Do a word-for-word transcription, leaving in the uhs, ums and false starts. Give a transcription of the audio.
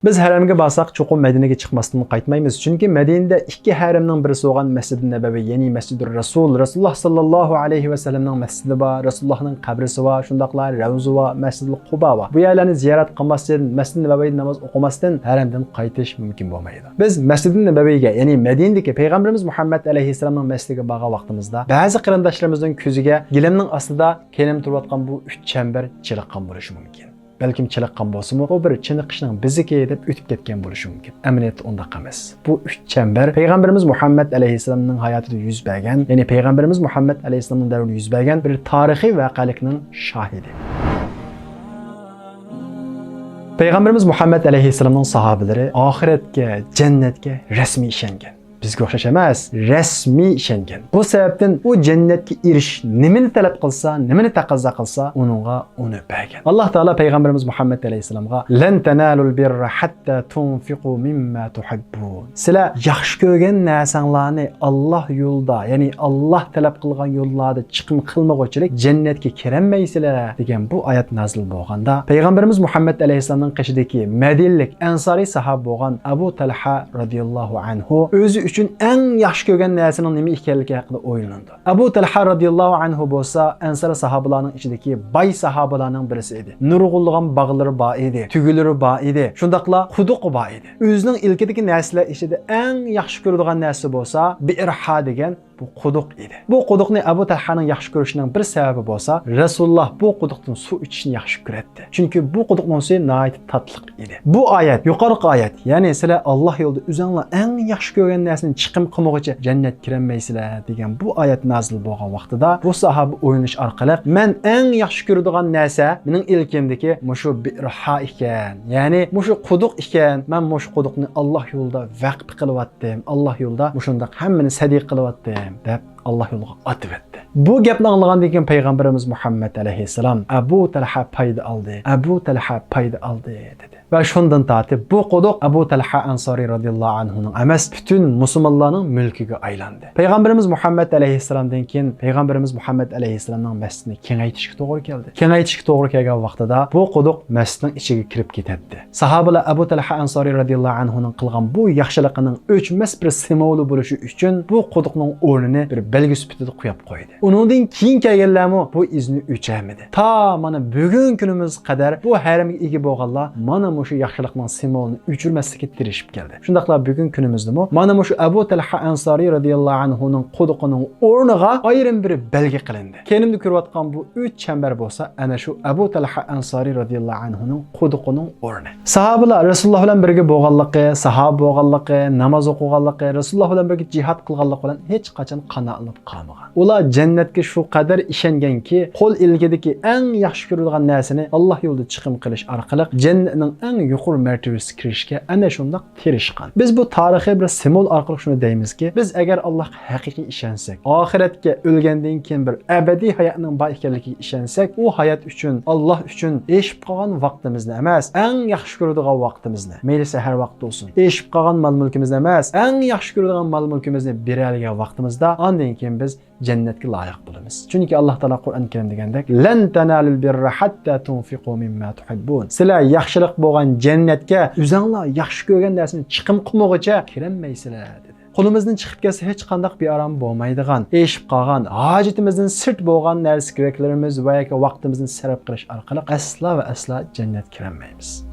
بىز ھەرەمگە بارساق، چوقۇم مەدىنىگە چىقماستىن قايتمايمىز. چۈنكى مەدىنىدە ئىككى ھەرەمنىڭ بىرسى بولغان مەسجىدى نەبەۋى، يەنى مەسجىدۇر رەسۇل، رەسۇلۇللاھ ساللاللاھۇ ئەلەيھى ۋەسەللەمنىڭ مەسجىدى بار، رەسۇلۇللاھنىڭ قەبرىسى بار، شۇنداقلا رەۋزا بار، مەسجىدۇل قۇبا بار. بۇ يەرلەرنى زىيارەت قىلماستىن، مەسجىدى نەبەۋىدە ناماز ئوقۇماستىن ھەرەمدىن قايتىش مۇمكىن بولمايدۇ. بىز مەسجىدى نەبەۋىگە، يەنى مەدىنىدىكى پەيغەمبىرىمىز مۇھەممەد ئەلەيھىسسالامنىڭ مەسجىدىگە بارغان ۋاقتىمىزدا، بەزى قېرىنداشلىرىمىزنىڭ كۆزىگە گىلەمنىڭ ئاستىدا كېلىنىپ تۇرۇۋاتقان بۇ ئۈچ چەمبەر چېلىققان بولۇشى مۇمكىن. بەلكىم چېلىققان بولسىمۇ، بۇ بىر چېنىقىشنىڭ بېزىكى دەپ ئۆتۈپ كەتكەن بولۇشى مۇمكىن. ئەمەلىيەتتە ئۇنداق ئەمەس. بۇ ئۈچ چەمبەر پەيغەمبىرىمىز مۇھەممەد ئەلەيھىسسالامنىڭ ھاياتىدا يۈز بەرگەن، يەنى پەيغەمبىرىمىز مۇھەممەد ئەلەيھىسسالامنىڭ دەۋرىدە يۈز بەرگەن بىر تارىخىي ۋەقەلىكنىڭ شاھىدى. پەيغەمبىرىمىز مۇھەممەد ئەلەيھىسسالامنىڭ ساھابىلىرى ئاخىرەتكە، جەننەتكە رەسمىي ئىشەنگەن. بىزگە ئوخشاش ئەمەس، رەسمىي ئىشەنگەن. بۇ سەۋەبتىن ئۇ جەننەتكە ئېرىشىش نېمىنى تەلەپ قىلسا، نېمىنى تەقەززا قىلسا، ئۇنىڭغا ئۇنى بەرگەن. ئاللاھ تائالا پەيغەمبىرىمىز مۇھەممەد ئەلەيھىسسالامغا، لەن تەنالۇل بىررە ھەتتا تۇنفىقۇ مىمما تۇھىببۇن. سىلەر ياخشى كۆرگەن نەرسەڭلارنى ئاللاھ يولىدا، يەنى ئاللاھ تەلەپ قىلغان يوللاردا چىقىم قىلمىغۇچىلىك جەننەتكە كىرەلمەيسىلەر، دېگەن بۇ ئايەت نازىل بولغاندا، پەيغەمبىرىمىز مۇھەممەد ئەلەيھىسسالامنىڭ قېشىدىكى مەدىنىلىك ئەنسارىي ساھابە بولغان ئەبۇ تەلھە رەزىياللاھۇ ئەنھۇ ئۆزى ئۈچۈن ئەڭ ياخشى كۆرگەن نەرسىنىڭ نېمە ئىكەنلىكى ھەققىدە ئويلىنىدۇ. ئەبۇ تەلھە رەزىياللاھۇ ئەنھۇ بولسا ئەنسار ساھابىلارنىڭ ئىچىدىكى باي ساھابىلارنىڭ بىرسى ئىدى. نۇرغۇنلىغان باغلىرى بار ئىدى، تۈگىلىرى بار ئىدى، شۇنداقلا قۇدۇقى بار ئىدى. ئۆزىنىڭ ئىلكىدىكى نەرسىلەر ئىچىدە ئەڭ ياخشى كۆرىدىغان نەرسە بولسا بىئرھا دېگەن بۇ قۇدۇق ئىدى. بۇ قۇدۇقنى ئەبۇ تەلھانىڭ ياخشى كۆرۈشىنىڭ بىر سەۋەبى بولسا، رەسۇلۇللاھ بۇ قۇدۇقتىن سۇ ئىچىشنى ياخشى كۆرەتتى. چۈنكى بۇ قۇدۇقنىڭ سۈيى ناھايىتى تاتلىق ئىدى. بۇ ئايەت، يۇقىرىقى ئايەت، يەنى سىلەر ئاللاھ يولىدا ئۆزۈڭلار ئەڭ ياخشى كۆرگەن نەرسىنى چىقىم قىلمىغۇچە جەننەتكە كىرەلمەيسىلەر، دېگەن بۇ ئايەت نازىل بولغان ۋاقتىدا بۇ ساھابە ئويلىنىش ئارقىلىق، مەن ئەڭ ياخشى كۆرىدىغان نەرسە مېنىڭ ئىلكىمدىكى مۇشۇ بىئرھا ئىكەن، يەنى مۇشۇ قۇدۇق ئىكەن، مەن مۇشۇ قۇدۇقنى ئاللاھ يولىدا ۋەقىپ قىلىۋاتىمەن، ئاللاھ يولىدا مۇشۇنداق ھەممىنى سەدىقە قىلىۋاتىمەن، دەپ ئاللاھ يولىغا ئاتىۋەتتى. بۇ گەپنى ئاڭلىغاندىن كېيىن پەيغەمبىرىمىز مۇھەممەد ئەلەيھىسسالام، ئەبۇ تەلھە پايدا ئالدى، ئەبۇ تەلھە پايدا ئالدى، دېدى. ۋە شۇندىن تارتىپ بۇ قۇدۇق ئەبۇ تەلھە ئەنسارى رەزىياللاھۇ ئەنھۇنىڭ ئەمەس، پۈتۈن مۇسۇلمانلارنىڭ مۈلكىگە ئايلاندى. پەيغەمبىرىمىز مۇھەممەد ئەلەيھىسسالامدىن كېيىن پەيغەمبىرىمىز مۇھەممەد ئەلەيھىسسالامنىڭ مەسچىتىنى كېڭەيتىشكە توغرا كەلدى. كېڭەيتىشكە توغرا كەلگەن ۋاقتىدا بۇ قۇدۇق مەسچىتنىڭ ئىچىگە كىرىپ كېتەتتى. ساھابىلەر ئەبۇ تەلھە ئەنسارى رەزىياللاھۇ ئەنھۇنىڭ قىلغان بۇ ياخشىلىقىنىڭ ئۆچمەس بىر سىمۋولى بولۇشى ئۈچۈن بۇ قۇدۇقنىڭ ئورنىنى بىر بەلگە سۈپىتىدە قويۇپ قويدى. ئۇنىڭدىن كېيىن كەلگەنلەرمۇ بۇ ئىزنى ئۆچۈرمىدى. تا مانا بۈگۈنكى كۈنىمىزگە قەدەر بۇ ھەرەمگە ئىگە بولغانلار مانا مۇشۇ ياخشىلىقنىڭ سىمۋولىنى ئۆچۈرمەسلىككە تىرىشىپ كەلدى. شۇنداقلا بۈگۈنكى كۈنىمىزدىمۇ مانا مۇشۇ ئەبۇ تەلھە ئەنسارى رەزىياللاھۇ ئەنھۇنىڭ قۇدۇقىنىڭ ئورنىغا ئايرىم بىر بەلگە قىلىندى. كەينىمدە كۆرۈۋاتقان بۇ ئۈچ چەمبەر بولسا ئەنە شۇ ئەبۇ تەلھە ئەنسارى رەزىياللاھۇ ئەنھۇنىڭ قۇدۇقىنىڭ ئورنى. ساھابىلار رەسۇلۇللاھ بىلەن بىرگە بولغانلىقى، ساھابە بولغانلىقى، ناماز ئوقۇغانلىقى، رەسۇلۇللاھ بىلەن بىرگە جىھاد قىلغانلىقى بىلەن ھېچقاچان قانائەتلىنىپ قالمىغان. ئۇلار جەننەتكە شۇ قەدەر ئىشەنگەنكى، قول ئىلكىدىكى ئەڭ ياخشى كۆرىدىغان نەرسىنى ئاللاھ يولىدا چىقىم قىلىش ئارقىلىق جەننەتنىڭ ئەڭ يۇقىرى مەرتىۋىسىگە كىرىشكە ئەنە شۇنداق تىرىشقان. بىز بۇ تارىخىي بىر سىمۋول ئارقىلىق شۇنى دەيمىزكى، بىز ئەگەر ئاللاھقا ھەقىقىي ئىشەنسەك، ئاخىرەتكە، ئۆلگەندىن كېيىن بىر ئەبەدىي ھاياتنىڭ بار ئىكەنلىكىگە ئىشەنسەك، ئۇ ھايات ئۈچۈن، ئاللاھ ئۈچۈن ئېشىپ قالغان ۋاقتىمىزنى ئەمەس، ئەڭ ياخشى كۆرىدىغان ۋاقتىمىزنى، مەيلى سەھەر ۋاقتى بولسۇن، ئېشىپ قالغان مال-مۈلكىمىزنى ئەمەس، ئەڭ ياخشى كۆرىدىغان مال-مۈلكىمىزنى بېرەلىگەن ۋاقتىمىزدا، ئاندىن كېيىن بىز جەننەتكە لايىق بولىمىز. چۈنكى ئاللاھ تائالا قۇرئان كەرىمدە دېگەندەك، لەن تەنالۇل بىررە ھەتتا تۇنفىقۇ مىمما تۇھىببۇن. سىلەر ياخشىلىق بولغان جەننەتكە ئۆزۈڭلار ياخشى كۆرگەن نەرسىنى چىقىم قىلمىغۇچە كىرەلمەيسىلەر، دېدى. قولىمىزدىن چىقىپ كەتسە، ھېچقانداق بىئارام بولمايدىغان، ئېشىپ قالغان، ھاجىتىمىزدىن سىرت بولغان نەرسە-كېرەكلىرىمىز ۋە ياكى ۋاقتىمىزنى سەرپ قىلىش ئارقىلىق ئەسلا ۋە ئەسلا جەننەتكە كىرەلمەيمىز.